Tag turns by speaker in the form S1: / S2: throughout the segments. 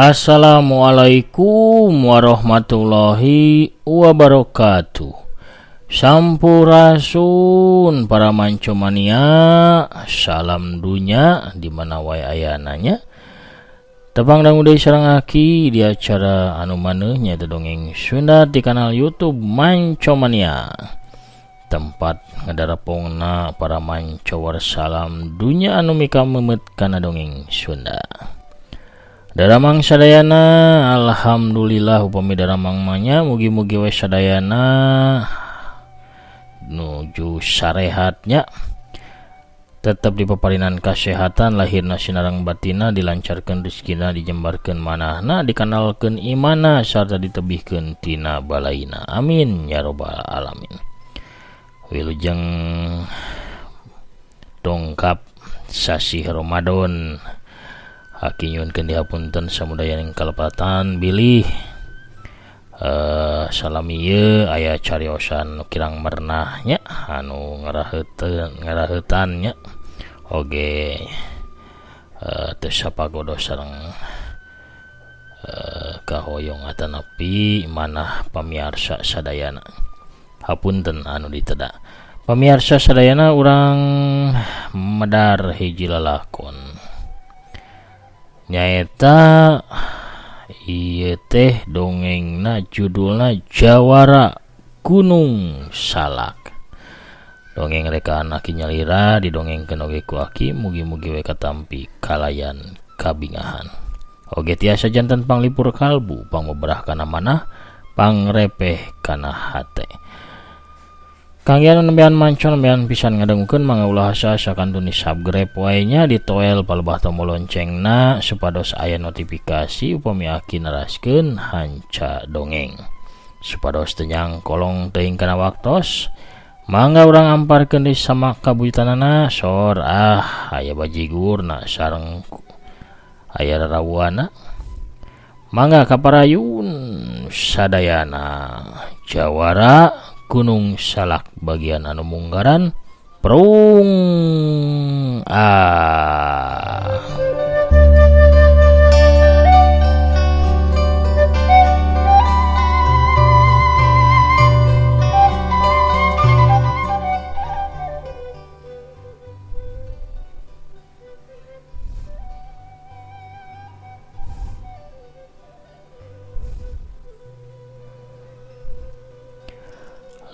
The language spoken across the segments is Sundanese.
S1: Assalamualaikum warahmatullahi wabarakatuh. Sampurasun para mancomania, salam dunya di mana wae ayananya. Tepang dangu deui sareng aki di acara anu maneuh nyaeta dongeng Sunda di kanal YouTube Mancomania. Tempat ngadarapongna para mancowar salam dunya anu mikamemeut kana dongeng Sunda. Daramang sadayana, alhamdulillah upami daramang manya mugi-mugi we sadayana nuju sarehatnya, tetap dipaparinan kasehatan, lahirna sinarang batina, dilancarkeun rezekina, dijembarkeun manahna, dikanalkeun imana sarta ditebihkeun tina balaina. Amin ya robbal alamin. Wilujeng dongkap sasih Ramadan. Aki nyuhunkeun dihapunten samudayaning kalepatan bilih salami ieu aya cariosan nu kirang merenah nya anu ngaraheutan nya oge teu sapagodo sareng kahoyong atanapi manah pamiarsa sadayana. Hapunten anu diteda. Pamiarsa sadayana urang medar hiji lalakon. Nyaeta ieu teh dongengna judulna Jawara Gunung Salak. Dongeng rekaan aki nyalira didongengkeun oge ku aki, mugi-mugi we katampi kalayan kabingahan. Oge tiasa janten panglipur kalbu, pangbeberah kana manah, pangrepeh kana hate. Kangge anu nembean manco nembean pisan ngadangukeun mangga ulah asa-asa kantun di subscribe wae nya ditoel palebah tombol loncengna supados aya notifikasi upami aki neraskeun hanca dongeng. Supados teu nyangkolong teuing kana waktos, mangga urang amparkeun deui sama kabuyutanana sor ah aya bajigurna sareng aya rarawuana. Mangga kaparayun sadayana Jawara Gunung Salak bagian anu munggaran prung ah.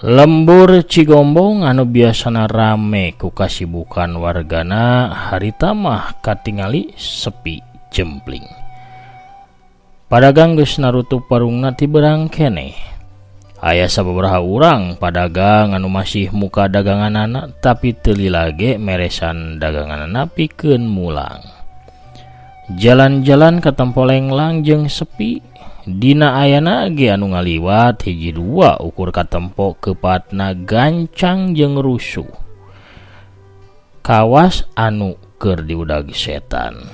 S1: Lembur Cigombong anu biasana rame ku kasibukan wargana harita mah katingali sepi jempling. Padagang geus narutup warungna ti beurang keneh. Aya sababaraha urang padagang anu masih muka daganganana tapi teu lila ge meresan daganganana pikeun mulang. Jalan-jalan katempo lenglang jeung sepi. Dina ayana ge anu ngaliwat hiji dua ukur katempo kepatna gancang jeung rusuh. Kawas anu keur diudag setan.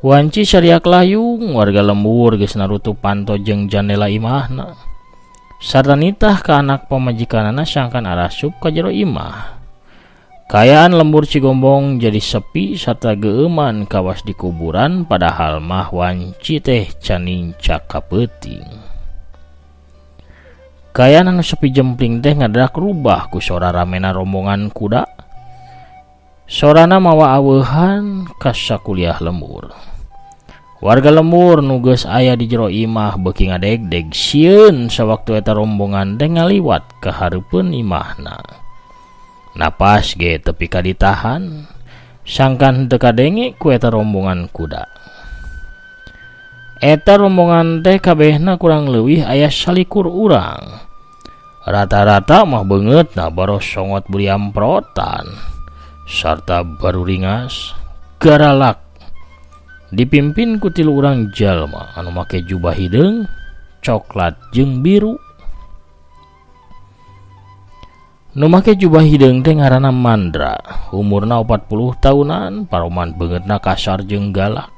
S1: Wanci sariak layung warga lembur geus narutup panto jeung jandela imahna. Sarta nitah ka anak pamajikanana sangkan arasup ka jero imah. Kaayaan lembur Cigombong jadi sepi sarta geueuman kawas di kuburan padahal mah wanci teh can nincak ka peuting. Kaayaan anu sepi jempling teh ngadadak rubah ku sora ramena rombongan kuda. Sorana mawa aweuhan ka sakuliah lembur. Warga lembur nu geus aya di jero imah beuki ngadegdeg sieun sawaktu eta rombongan teh ngaliwat ka hareupeun imahna. Napas ge tepi ka ditahan, sangkan teu kadenge ku eta rombongan kuda. Eta rombongan teh kabehna kurang leuwih aya 24 urang. Rata-rata mah beungeutna baros songot buriamprotan sarta baruringas garalak. Dipimpin ku 3 urang jalma anu make jubah hideung, coklat jeung biru. Nu make jubah hideung teh ngaranna Mandra, umurna 40 tahunan, paroman beungeutna kasar jeung galak.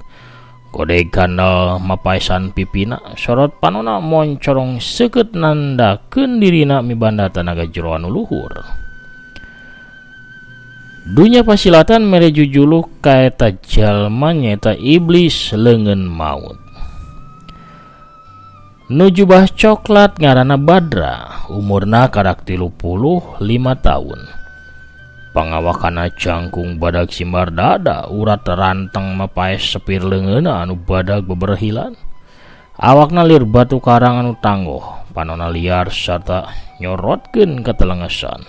S1: Godeg kandel mapaesan pipina, sorot panona moncorong seukeut nandakeun dirina mibanda tanaga jero anu luhur. Dunya pasilatan mere jujuluk ka eta jalma nyaeta iblis leungeun maut. Nu jubah coklat ngaranna Badra, umurna karak 35 taun. Pangawakana jangkung badag simbar dada, urat ranteng mapaes sepir leungeunna anu badag beberhilan. Awakna lir batu karang anu tanggoh, panona liar sarta nyorotkeun katelengesan.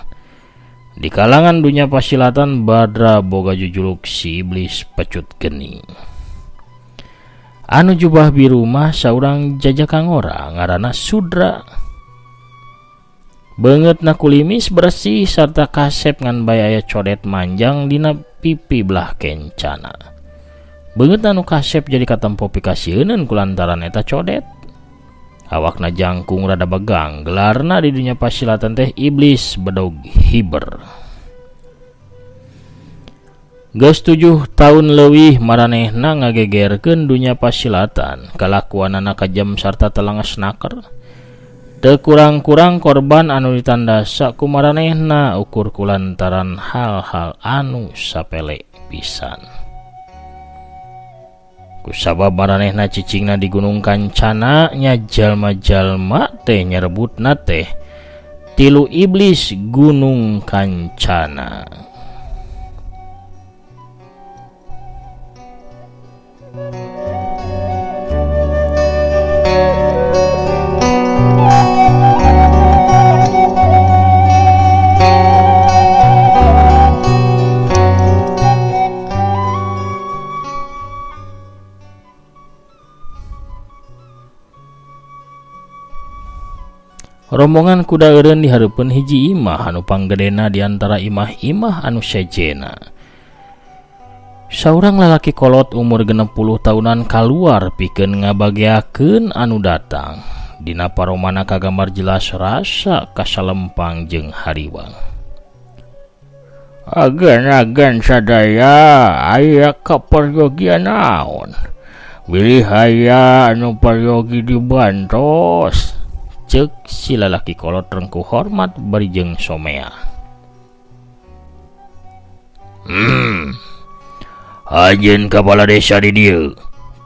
S1: Di kalangan dunya pasilatan Badra boga jujuluk si iblis pecut geni. Anu jubah biru mah saurang jajaka ngora ngaranna Sudra. Beungeutna kulimis bersih sarta kasep ngan bae aya codet manjang dina pipi belah kencana. Beungeutna nu kasep jadi katempo pikasieuneun kulantaran eta codet. Awakna jangkung rada begang, gelarna di dunya pasilatan teh iblis bedog hiber. Geus 7 tahun leuwih maranehna ngagegerkeun dunya pasilatan, kalakuanana kajam sarta telenges naker. Teu kurang-kurang korban anu ditandasa ku maranehna ukur kulantaran hal-hal anu sapele pisan. Kusabab maranehna cicingna di Gunung Kancana nya jalma-jalma teh nyerebutna teh tilu iblis Gunung Kancana. Rombongan kuda eureun dihareupeun hiji imah anu panggedena di antara imah-imah anu sejena. Saurang lalaki kolot umur 60 tahunan kaluar pikeun ngabageakeun anu datang. Dina paromana kagambar jelas rasa kasalempang jeung hariwang. Agen-agen sadaya aya kaperyogian naon? Bilih aya anu peryogi dibantos. Ceuk si lalaki kolot rengkuh hormat bari jeung somea. Anjeun kepala desa di dieu?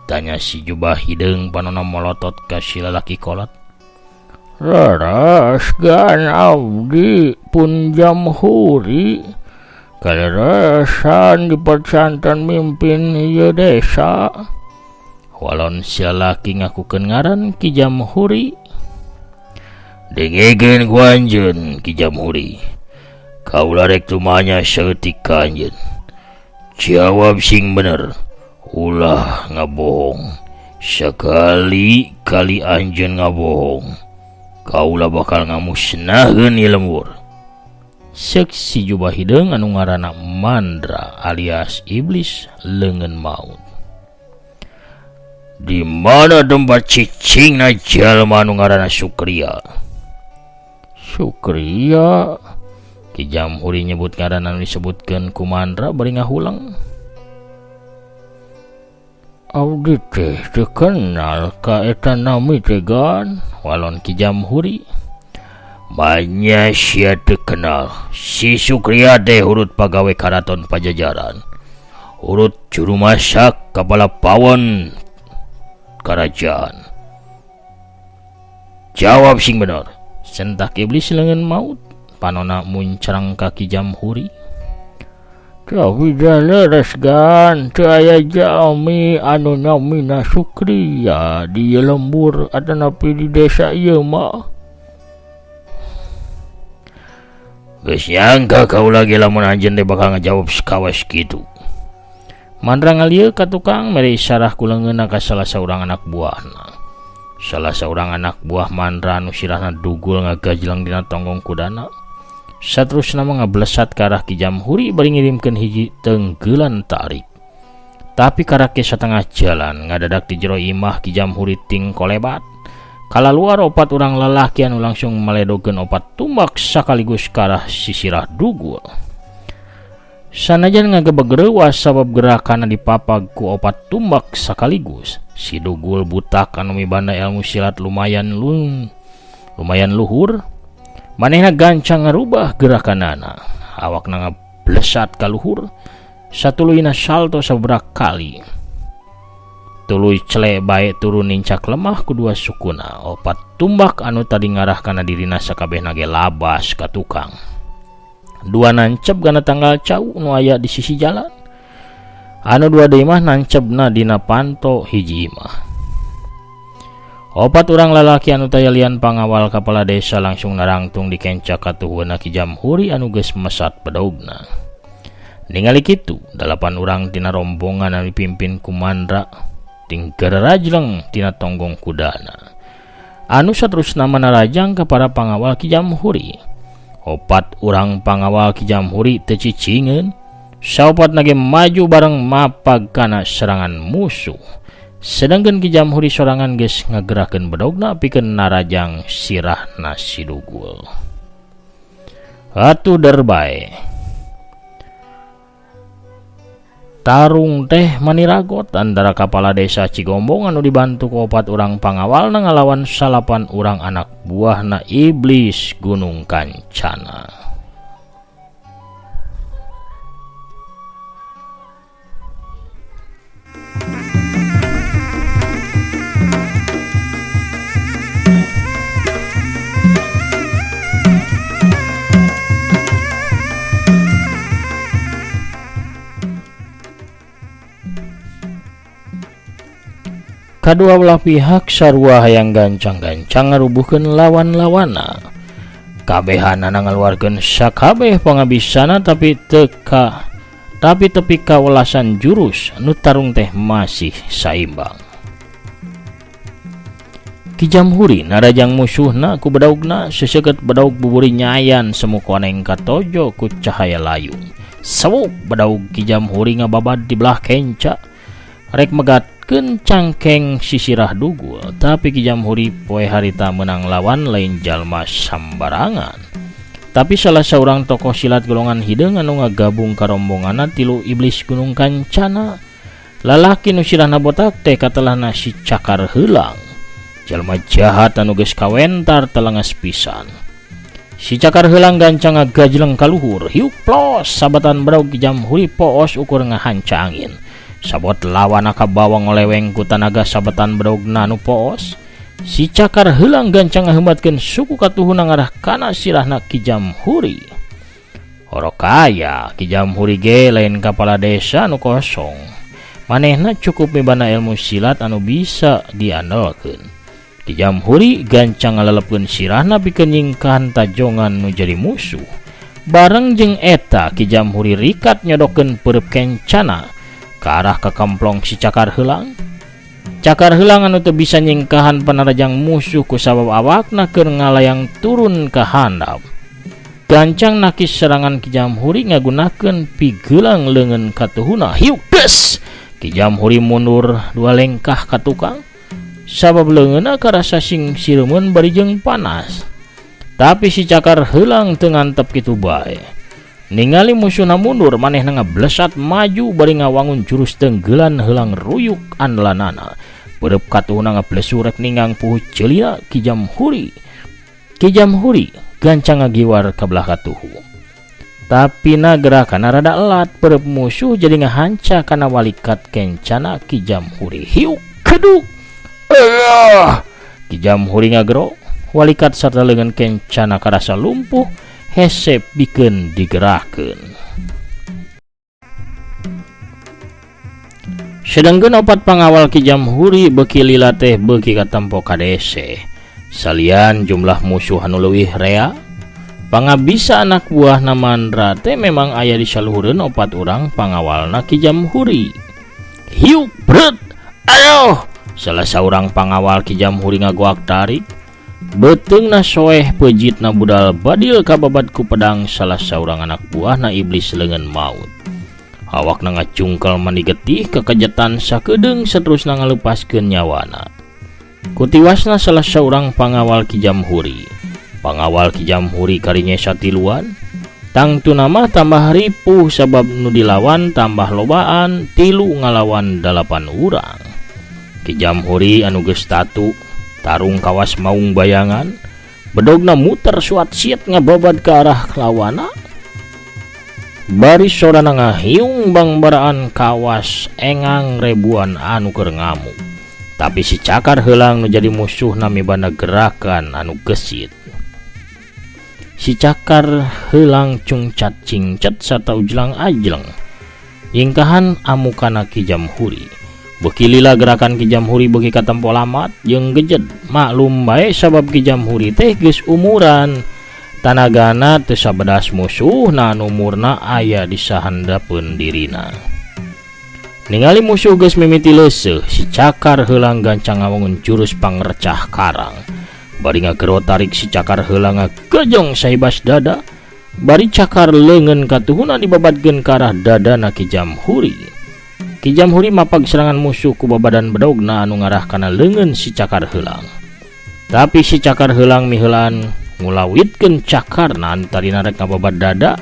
S1: Tanya si jubah hideung panona molotot ka si lalaki kolot. Leres gan abdi pun jamhuri. Kaleresan dipercantan mimpin ieu desa. Walon si lalaki ngakukeun ngaran Ki Jamhuri. Dengekeun ku anjeun Ki Jamhuri. Kaula rek tumanya saeutik ka anjeun. Jawab sing bener, ulah ngabohong. Sakali-kali anjeun ngabohong, kaula bakal ngamusnahkeun ieu lembur. Seuk si jubah hideung anu ngaranna Mandra alias iblis leungeun maut. Di mana tempat cicingna jalma anu ngaranna Sukria? Sukria? Ki Jamhuri nyebut ngaran anu disebutkeun ku Mandra bari ngahulang. Abdi teh teu kenal ka eta nami teh gan, walon Ki Jamhuri. Manya sia teu kenal. Si Sukria teh hurut pagawe karaton Pajajaran. Hurut juru masak kepala pawon kerajaan. Jawab sing bener. Sentak iblis leungeun maut. Panona muncrang ka Ki Jamhuri. Tapi leres gan, teu aya jalmi anu namina Sukria di lembur atanapi di desa ieu mah. Geus nyangka kaula ge lamun anjeun teh bakal ngajawab sakawas kitu. Mandra ngalieu ka tukang mere isarah ku leungeunna ka salah saurang anak buahna. Salah saurang anak buah Mandra anu sirahna dugul ngagajleng dina tonggong kudana. Saterusna mah ngablesat ka arah Ki Jamhuri bari ngirimkeun hiji tenggelan tarik. Tapi karake satengah jalan ngadadak di jero imah Ki Jamhuri ting kolebat. Kalaluar opat urang lalaki anu langsung maledogeun opat tumbak sakaligus ka arah sisirah dugul. Sanajan ngagebegreuwas sabab gerakanna dipapag ku opat tumbak sakaligus, si dugul butak anu mibanda ilmu silat lumayan luhur. Manehna gancang ngarubah gerakanana. Awakna Blesat ka luhur satuluyna salto sabaraha kali. Tuluy cele bae turun nincak lemah ku dua sukuna. Opat tumbak anu tadi ngarah kana dirina sakabehna ge labas ka tukang. Dua nancep kana tanggal cau nu aya di sisi jalan. Anu dua deui mah nancepna dina panto hiji imah. Opat urang lalaki anu taya lian pangawal kapala desa langsung narangtung dikenca katuhueuna Ki Jamhuri anu geus mesat bedogna. Ningali kitu, 8 urang tina rombongan anu dipimpin ku Mandra tinggerajleng tina tonggong kudana. Anu saterusna manarajang ka para pangawal Ki Jamhuri. Opat urang pangawal Ki Jamhuri teu cicingeun, saopatna ge maju bareng mapag kana serangan musuh. Sedangkan Ki Jamhuri sorangan geus ngagerakeun bedogna pikeun narajang sirahna si Dugul. Atuh derbae. Tarung teh maniragot antara kapala desa Cigombong anu dibantu ku opat urang pangawalna ngalawan 9 urang anak buahna iblis Gunung Kancana. Kadua belah pihak sarua hayang gancang-gancang ngarubuhkeun lawan-lawana. Kabehanana ngaluarkeun sakabeh pangabisana tapi teka tapi tepi kawelasan jurus nu tarung teh masih saimbang. Ki Jamhuri narajang musuhna ku bedaugna seseukeut bedaug buburi nyayan semu koneng katojo ku cahaya layung. Sewuk bedaug Ki Jamhuri ngababad di belah kenca rek megat kencangkeng sisirah Dugul, tapi Ki Jamhuri poe harita menang lawan lain jalma sambarangan. Tapi salah seorang tokoh silat golongan hideung anu ngagabung ka rombonganna tilu iblis Gunung Kancana. Lalaki nu sirahna botak teh katelahna si Cakar Heulang. Jalma jahat anu geus kawentar telenges pisan. Si Cakar Heulang gancang ngagajleng ka luhur, hiuk plos sabatan bedog Ki Jamhuri poos ukur ngahanca angin. Sabot lawan kabawa ngoleweng ku tanaga sabetan bedogna nu poos. Si Cakar Heulang gancang ngaheumatkeun suku katuhuna ngarah kana sirahna Ki Jamhuri. Horokaya Ki Jamhuri ge lain kapala desa nu kosong. Manehna cukup mibana ilmu silat anu bisa diandalkeun. Ki Jamhuri gancang ngalelepkeun sirahna pikeun nyingkahan tajongan nu jadi musuh. Bareng jeung eta Ki Jamhuri rikat nyodokeun peureub kencana ke arah kakamplong si Cakar Heulang. Cakar Heulang anu teu bisa nyingkahan panarajang musuh ku sabab awakna keur ngalayang turun ka handap. Gancang nakis serangan Ki Jamhuri ngagunakeun pigeulang leungeun katuhuna. Hiuk des! Ki Jamhuri mundur 2 lengkah ka tukang sabab leungeunna karasa sing sireumeun bari jeung panas. Tapi si Cakar Heulang teu ngantep kitu bae. Ningali musuhna mundur, manehna ngablesat maju bari ngawangun jurus tenggelan heulang ruyuk andalanana. Beureub katuhuna ngablesu rek ninggang puhu ceulina Ki Jamhuri. Ki Jamhuri gancang ngagiwar ka belah katuhu. Tapi na gerakanna rada elat, beureub musuh jadi ngahanca kana walikat kencana Ki Jamhuri. Hiuk keduk. Ki Jamhuri ngagero, walikat sarta leungeun kencana karasa lumpuh. Hese pikeun digerakkeun. Sedangkeun opat pangawal Ki Jamhuri beuki lila teh beuki katempo kadese. Salian jumlah musuh anu leuwih rea, pangabisa anak buahna Mandra teh memang aya di saluhureun opat urang pangawalna Ki Jamhuri. Hiuk bret! Ayo! Salah saurang pangawal Ki Jamhuri ngagoak tarik. Beuteungna soeh pejitna budal badil kababad ku pedang salah saurang anak buahna iblis leungeun maut. Awakna ngacungkel mani getih kekejetan sakedeung seterusna ngalepaskeun nyawana. Kutiwasna salah saurang pangawal Ki Jamhuri. Pangawal Ki Jamhuri karinyesa tiluan. Tangtuna mah tambah ripuh sabab nu dilawan tambah lobaan 3 ngalawan 8 urang. Ki Jamhuri anu geus tatu tarung kawas maung bayangan, bedogna muter suat siet ngababad ke arah lawana. Bari sorana ngahiung bangbaraan kawas engang rebuan anu keur ngamuk. Tapi si Cakar Heulang nu jadi musuhna mibanda gerakan anu gesit. Si Cakar Heulang cungcat cingcat sarta ujlang ajleng. Nyingkahan amukana Ki Jamhuri. Beuki lila gerakan Ki Jamhuri beuki katempo lamat jeung gejed. Maklum bae sabab Ki Jamhuri teh geus umuran. Tanagana teu sabedas musuhna anu umurna aya di sahandapeun dirina. Ningali musuh geus mimiti leuseuh, si Cakar Heulang gancang ngawangun jurus pangrecah karang. Bari ngagero tarik si Cakar Heulang ngagejong sahibas dada. Bari cakar leungeun katuhuna dibabadkeun ka arah dadana Ki Jamhuri. Ki Jamhuri mapag serangan musuh ku babadan bedogna anu ngarah kana leungeun si Cakar Heulang. Tapi si Cakar Heulang miheulaan ngulawitkeun cakarna anu tadina rek ngababad dada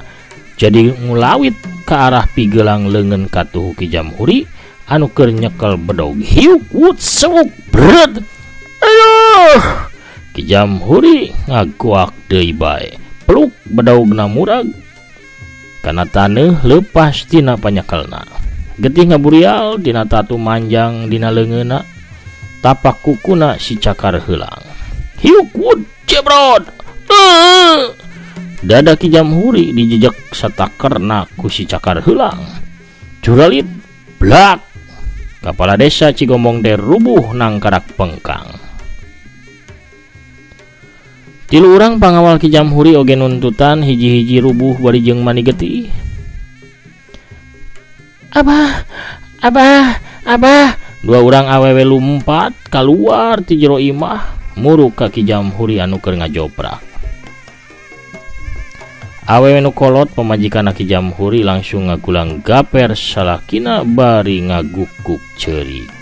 S1: jadi ngulawit ka arah pigelang leungeun katuhu Ki Jamhuri anu keur nyekel bedog. Hiuk wut sewuk bret. Aduh! Ki Jamhuri ngagoak deui bae. Peluk bedogna murag kana taneuh leupas tina panyekelna. Getih ngaburial dina tatu manjang dina leungeunna tapak kukuna si Cakar Heulang. Hiuk wut jebrot. Dada Ki Jamhuri dijejek satakerna ku si Cakar Heulang. Curalit blak. Kepala desa Cigombong teh rubuh nangkarak pengkang. Tilu urang pangawal Ki Jamhuri oge nuntutan hiji-hiji rubuh bari jeung mani getih. Abah, abah, abah. Dua urang awewe lumpat kaluar ti jero imah muruk ka Ki Jamhuri anu keur ngajoprak. Awewe nu kolot pamajikan Ki Jamhuri langsung ngagulang gaper salakina bari ngagukuk ceurik.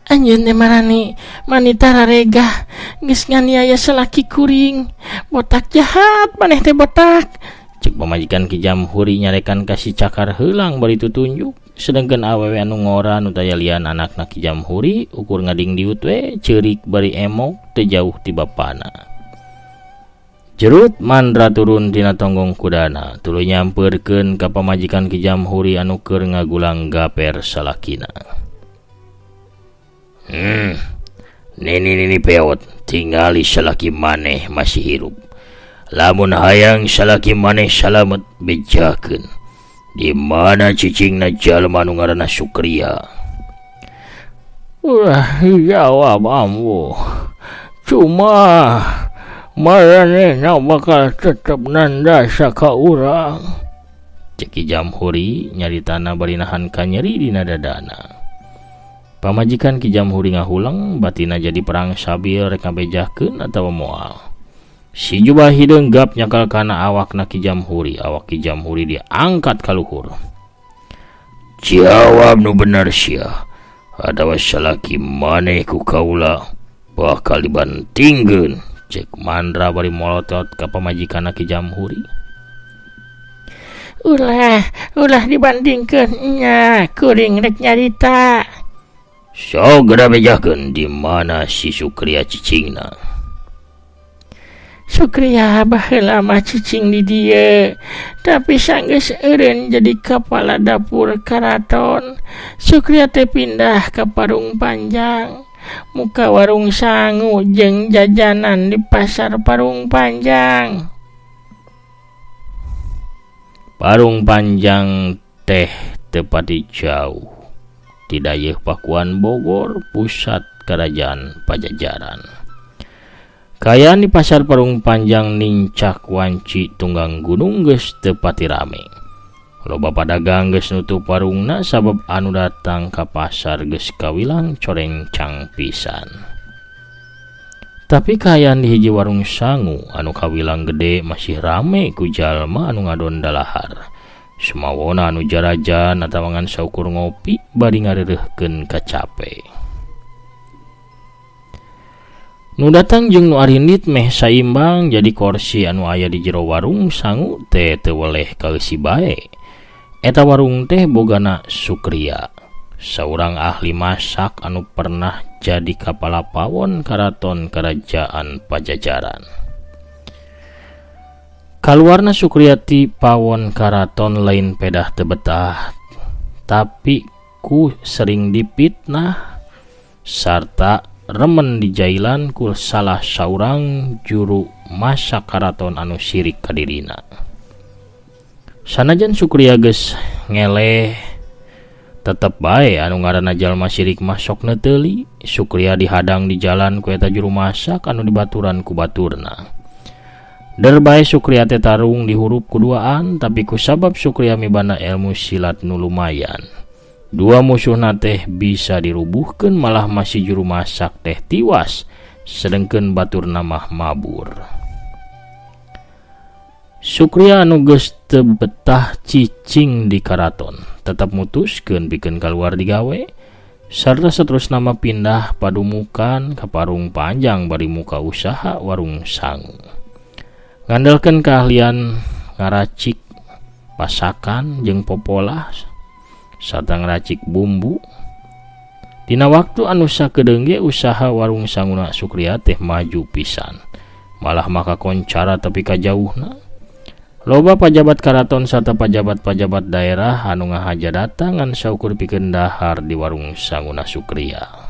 S2: Anjeun teh marani manita raregah geus nganiaya salaki kuring. Botak jahat maneh teh botak.
S1: Cek pamajikan Ki Jamhuri nyarekan ka si Cakar Heulang bari tutunjuk. Sedengkeun awewe anu ngora nu taya lian anakna Ki Jamhuri ukur ngadingdiut we ceurik bari emok teu jauh ti bapana. Jerut Mandra turun tina tonggong kudana tuluy nyampeurkeun ka pamajikan Ki Jamhuri anu keur ngagulang gaper salakina. Nini-nini peot tingali salaki maneh masih hirup. Lamun hayang salaki maneh salamet bejakeun. Di mana cicingna jalma nu ngaranna Sukria?
S2: Ulah jawab ambu. Cuma maranehna bakal tetep nandasa ka urang.
S1: Cek Ki Jamhuri nyaritana bari nahan kanyeri dina dadana. Pamajikan Ki Jamhuri ngahulang batina jadi perang sabil rek ngabejahkeun atawa moal. Si jubah hideung gap nyakal kana awakna Ki Jamhuri, awak Ki Jamhuri diangkat ka luhur. Jawab nu bener sia. Atawa salaki maneh ku kaula bakal dibantingkeun. Cek Mandra bari molotot ka pamajikanna Ki Jamhuri.
S2: Ulah, ulah dibandingkeun nya, kuring rek nyarita.
S1: Sok geura bejakeun di mana si Sukria cicingna.
S2: Sukria baheula mah cicing di dieu, tapi sanggeus eureun jadi kepala dapur karaton. Sukria teh pindah ka Parung Panjang, muka warung sangu jeung jajanan di pasar Parung Panjang.
S1: Parung Panjang teh teu pati jauh ti dayeuh Pakuan Bogor, pusat kerajaan Pajajaran. Kaayaan di pasar Parung Panjang nincak wanci tunggang gunung geus teu pati rame. Loba padagang geus nutup warungna sabab anu datang ka pasar geus kawilang corencang pisan. Tapi kaayaan di hiji warung sangu anu kawilang gede masih rame ku jalma anu ngadon dalahar. Sumawona anu jarajan atawa ngan saukur ngopi bari ngareureuhkeun kacape. Nu datang jeung nu arindit meh saimbang jadi korsi anu aya di jero warung sangu teh teu weleh kaeusi bae. Eta warung teh bogana Sukria, saurang ahli masak anu pernah jadi kapala pawon karaton Kerajaan Pajajaran. Kaluarna Sukria ti pawon karaton lain pedah teu betah, tapi ku sering dipitnah sarta remen dijailan ku salah saurang juru masak karaton anu sirik ka dirina. Sanajan Sukria geus ngeleh, tetep bae anu ngaranna jalma sirik mah sok neuteuli. Sukria dihadang di jalan ku eta juru masak anu dibaturan ku baturna. Der bae Sukria teh tarung dihurup kuduaan, tapi kusabab Sukria mibanda ilmu silat nu lumayan. Dua musuhna teh bisa dirubuhkeun, malah masih juru masak teh tiwas, sedengkeun baturna mah mabur. Sukria anu geus teu betah cicing di karaton, tetep mutuskeun pikeun kaluar digawe, sarta saterusna mah pindah padumukan ka Parung Panjang bari muka usaha warung sangu. Ngandelkeun keahlian ngaracik pasakan jeung popolah sarta ngaracik bumbu. Dina waktu anu sakedeung ge usaha warung sanguna Sukria teh maju pisan, malah maka koncara tepi ka jauhna. Loba pajabat karaton sarta pajabat-pajabat daerah anu ngahaja datang ngan saukur pikeun dahar di warung sanguna Sukria.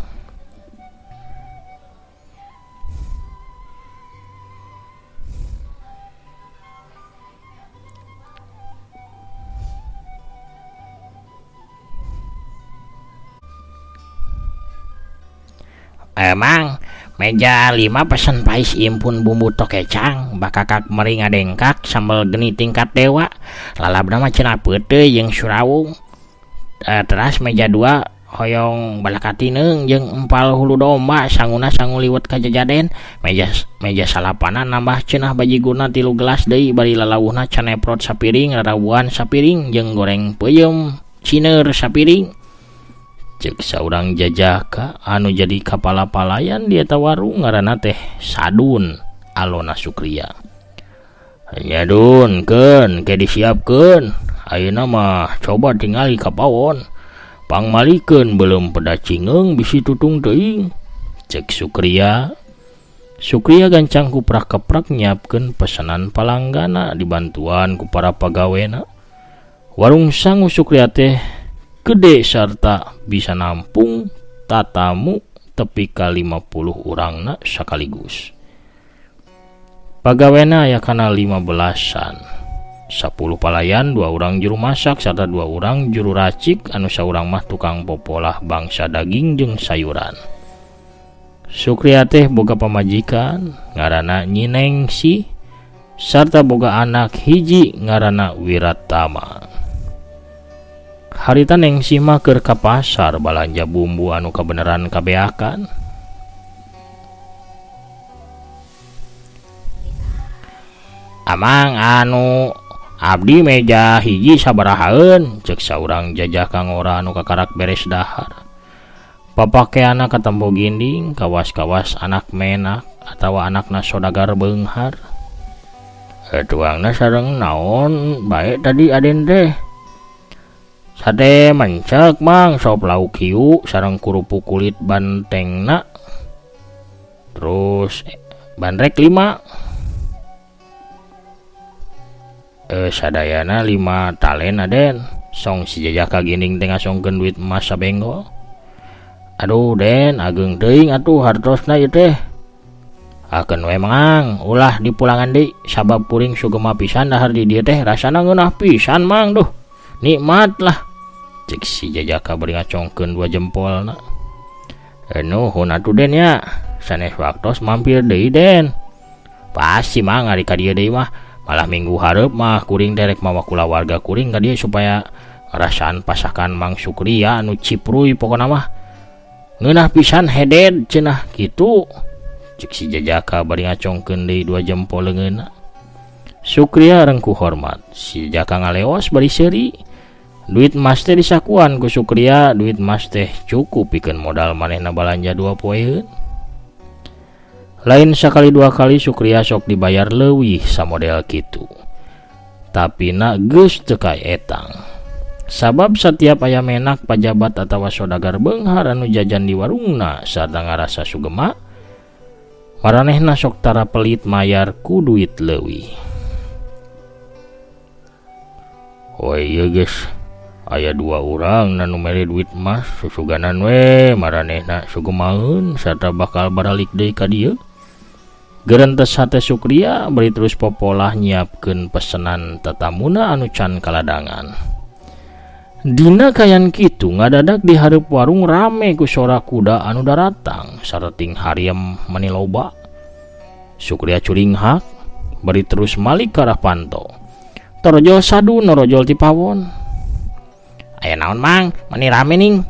S2: Emang meja 5 pesen pais impun bumbu tokecang, bakakak meri ngadengkak, sambal geni tingkat dewa, lalabna mah cenah peuteuy jeung surawung. Teras meja 2 hoyong balakatineung jeung empal hulu domba, sanguna sangu liwet ka jajaden. Meja salapana nambah cenah bajigurna 3 gelas deui, bari lalawuhna caneprot sapiring, rarawuan sapiring jeung goreng peuyeum cineur sapiring.
S1: Cek saurang jajaka anu jadi kapala palayan di eta warung ngaranna teh Sadun alona Sukria. Nya dun keun ke disiapkeun, ayeuna mah coba tingali ka pawon, pangmalikeun belum peda cingeung bisi tutung teuing. Cek Sukria. Sukria gancang kuprak-keprak nyiapkeun pesanan palanggana dibantuan ku para pagawena. Warung sangu Sukria teh gede sarta bisa nampung tatamu tepi ka 50 urangna sakaligus. Pagawena aya kana 15-an. 10 palayan, 2 urang juru masak sarta 2 urang juru racik anu saurang mah tukang popolah bangsa daging jeung sayuran. Sukria teh boga pamajikan ngaranna Nyi Nengsi sarta boga anak hiji ngaranna Wiratama. Harita Nengsi mah keur ka pasar balanja bumbu anu kabeneran kabeakan. Amang anu abdi meja hiji sabarahaeun, cek saurang jajah kangora anu kakarak beres dahar. Papakeana katempo ginding, kawas-kawas anak menak atawa anakna sodagar beunghar. Tuangna sareng naon bae tadi aden teh? Sate mencek mang, sop lauk hiu sareng kerupuk kulit bantengna, terus bandrek 5. Sadayana 5 talen aden. Song si jajah kaginding teh ngasongkeun duit emas sabenggol. Aduh den, ageng teuing atuh hartosna ieu teh. Akeun we mang, ulah dipulangan deui sabab kuring sugema pisan dahar di dieu teh, rasana ngeunah pisan mang duh. Nikmat lah. Cek si jajaka bari ngacongkeun 2 jempolna. Nuhun atuh den nya, sanes waktos mampir deui den. Pasti mang ari ka dieu deui mah, malah minggu hareup mah kuring teh rek mawa kulawarga kuring ka dieu supaya ngarasaan pasakan Mang Sukria anu cipruy pokona mah. Ngeunah pisan heded cenah kitu. Cek si jajaka bari ngacongkeun deui 2 jempol leungeunna. Sukria rengkuh hormat. Si jajaka ngaleos bari seuri. Duit emas teh disakuan ku Sukria, duit emas teh cukup pikeun modal manehna balanja 2 poeun. Lain sakali dua kali Sukria sok dibayar leuwih samodel kitu. Tapi na geus teu kaetang. Sabab setiap aya menak pajabat atawa sodagar beunghar anu jajan di warungna sarta ngarasa sugema, maranehna sok tara pelit mayar ku duit leuwih. Woi ieu geus aya dua urang nu mere duit emas susuganan we maranehna sugemaeun sarta bakal baralik deui ka dieu. Gerentes hate Sukria bari terus popolah nyiapkeun pesenan tetamuna anu can kaladangan. Dina kayan kitu ngadadak di hareup warung rame ku sora kuda anu daratang sareting hariem meni loba. Sukria curinghak bari terus malik ka arah panto. Torojol sadu norojol ti pawon. Aya naon mang, meni rame ning.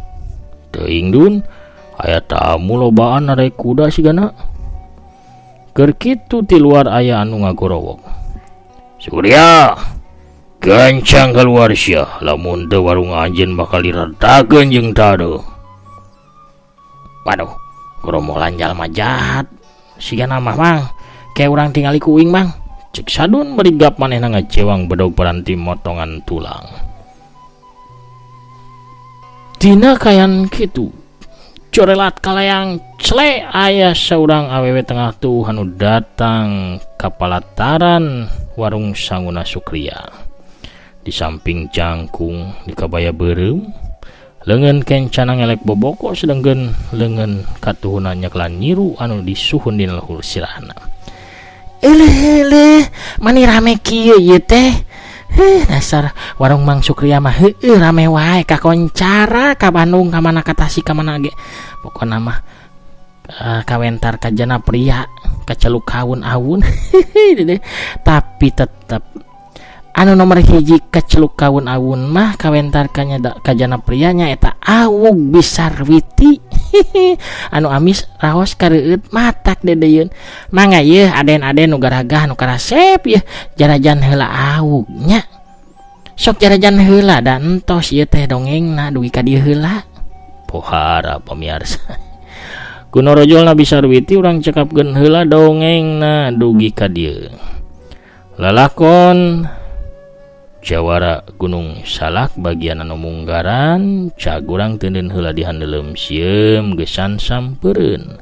S1: Teuing dun, aya tamu lobaan arek kuda sigana. Keur kitu ti luar aya anu ngagorowok. Sukria, gancang keluar sia, lamun teu warung anjeun bakal diretakeun jeung tade. Waduh, gerombolan jalma jahat. Sigana mah mang, kayak urang tingali ku uing mang. Cek Sadun bari gap manehna ngacewang bedog paranti motongan tulang. Dina kayan kitu, corelat kalayang cle aya saurang awewe tengah tuh anu datang ka palataran warung sanguna Sukria. Di samping jangkung di kabaya beureum, leungeun kencana ngelek boboko sedengkeun leungeun katuhuna nyeklan nyiru anu disuhun dina luhur sirahna. Eleh eleh, mani rame kieu ieu teh. Heh, dasar warung Mang Sukria mah heueuh rame wae kakoncara ka Bandung ka mana ka Tasik ka mana ge. Pokona mah kawentar kajana pria kaceluk kawun-awun. Tapi tetep anu nomor hiji kaceluk kawun-awun mah kawentar kajana pria nya eta awug Bisarwiti. Anu amis raos kareueut matak dedeyeun. Mangga yeuh aden-aden nu garagah nu karasep yeuh jarajan heula awug nya. Sok jarajan heula da entos ieu teh dongengna dugi ka dieu heula. Pohara pamiarsa. Ku norojolna Bisarwiti urang cekapkeun heula dongengna dugi ka dieu. Lalakon Jawara Gunung Salak bagian anu munggaran cag urang teuneun heula di handeuleum sieum geusan sampereun.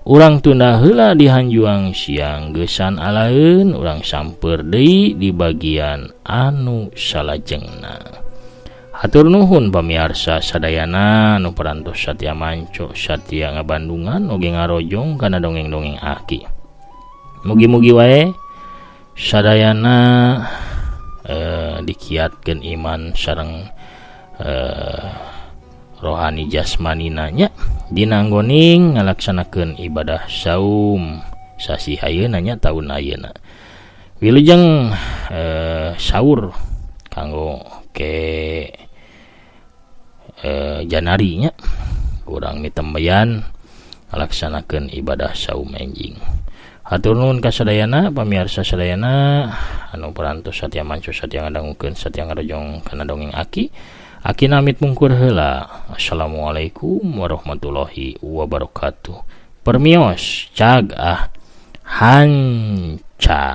S1: Urang tunda heula di hanjuang siang geusan alaeun urang samper deui di bagian anu salajengna. Hatur nuhun pamiarsa sadayana nu parantos satia manco satia ngabandungan oge ngarojong kana dongeng-dongeng aki. Mugi-mugi wae sadayana dikiatkeun iman sareng rohani jasmanina nya dina nggoning ngalaksanakeun ibadah saum sasih ayeuna nya taun ayeuna. Wilujeng sahur kanggo ke Janari nya urang mitembeyan ngalaksanakeun ibadah saum enjing. Hatur nuhun ka sadayana pamiarsa sadayana anu parantos satia manco satia ngadangukeun satia ngarojong kana dongeng aki. Aki namit mungkur heula. Assalamualaikum warahmatullahi wabarakatuh. Permios cag ah hanca.